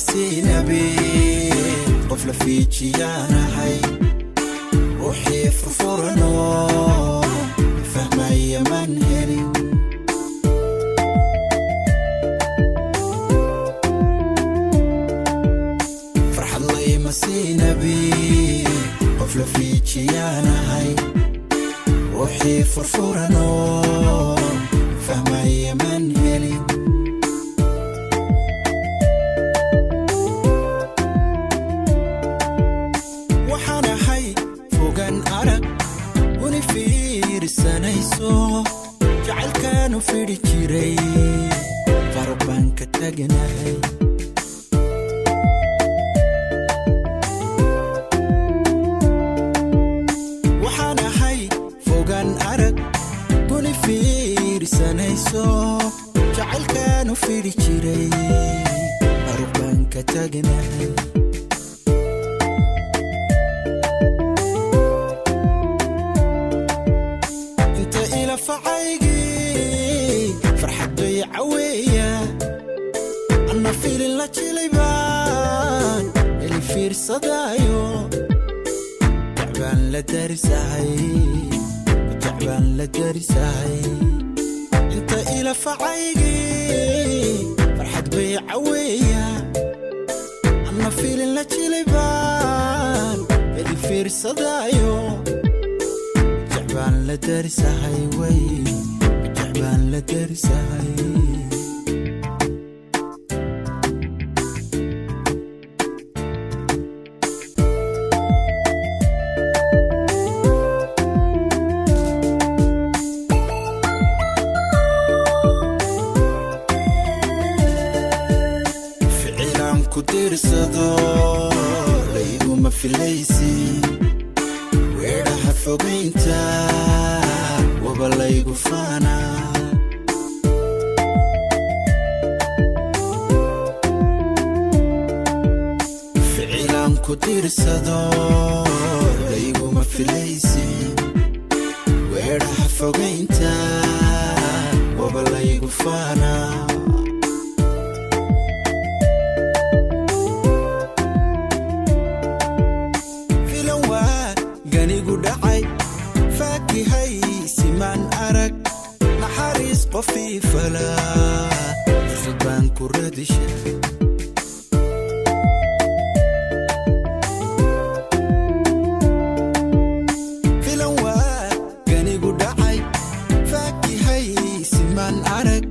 Siinabi qof la fiijiyaanahay, ruuxii furfurano fahmaya maan helin. Farxad layma siinabi, qof la fiijiyaanahay, ruuxii furfurano fahmaya maan helin. Waxaan ahay fogaan arag una fiirsanayso, jacaylkaanu fidhi jiray, faruq baan ka tagnahay. Waxaan ahay fogaan arag guni fiirsanayso, jacaylkaanu fidhi jiray, faruq baan ka tagnahay. Inta ila facaygii farxad bay caweeya, anna filin la jilay baan eli fiirsadaayo, jacbaan la darisahay, jacbaan la darisahay. Inta ila facaygii farxad bay caweeya, anna filin la jilay baan eli fiirsadaayo, jacbaan la darisahay, way jacbaan la darisahay. Ficilaan ku dirsado layguma filaysi, weedhaha fogaynta waba laygu faana. Ficilaan ku dirsado layguma filaysi, weedhaha fogaynta waba laygu faana. Filan waa ganigu dhacay, faakihay simaan arag, naxariis qofii fala, fursad baan ku radisha. Filan waa ganigu dhacay, faakihay simaan arag,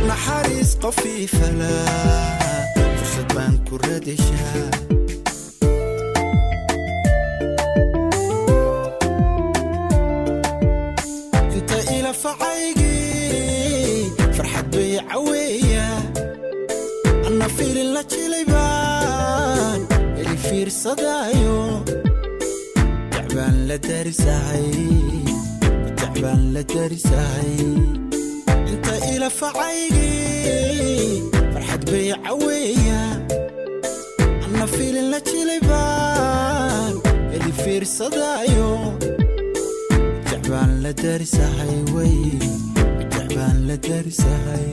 naxariis qofii fala, fursad baan ku radisha. Inta ila facaygii farxad bay caweeya, anna filin la jilay baan eli fiirsadaayo, jacbaan la darisahay, jacbaan la darisahay. Inta ila facaygii farxad bay caweeya, anna filin la jilay baan eli fiirsadaayo, jacbaan la darisahay, way jacbaan la darisahay.